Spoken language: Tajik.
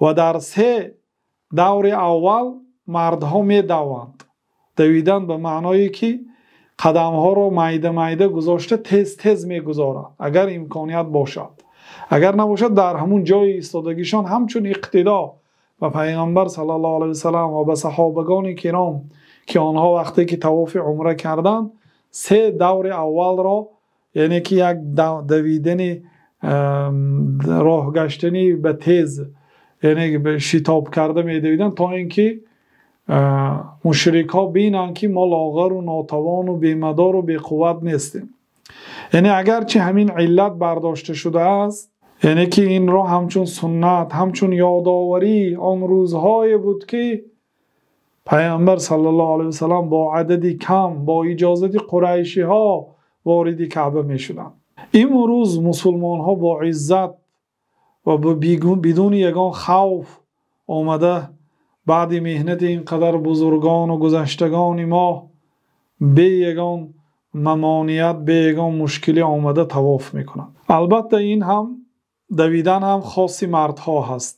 Ва дар се даври аввал мардҳо медаванд. Давидан ба маънои ки қадамҳоро майда-майда гузошта тез-тез мегузоранд, агар имконият бошад. Агар набошад, дар ҳамон ҷои истодагишон ҳамчун иқтидо ба Паёмбар саллаллоҳу алайҳи васаллам ва ба саҳобагони киром, ки онҳо вақте ки тавофи умра карданд, се даври аввалро, яъне ки як давидани роҳ гаштани ба тез, яъне шитоб карда медавиданд, то инки мушрикҳо бинанд, ки мо лоғар ва нотавон ва бемадор ва беқувват нестем. Яъне агарчи ҳамин иллат бардошта шудааст, яъне ки инро ҳамчун суннат, ҳамчун ёдоварии он рӯзҳое буд, ки Паёмбар саллаллоҳу алайҳи васаллам бо адади кам, бо иҷозати қурайшиҳо вориди Каъба мешуданд. Имрӯз мусулмонҳо бо иззат ва бидуни ягон хавф омада, баъди меҳнати инқадар бузургон ва гузаштагони мо бе ягон мамоният, бе ягон мушкиле омада тавоф мекунанд. Албатта ин ҳам давидан ҳам хоси мардҳо ҳаст.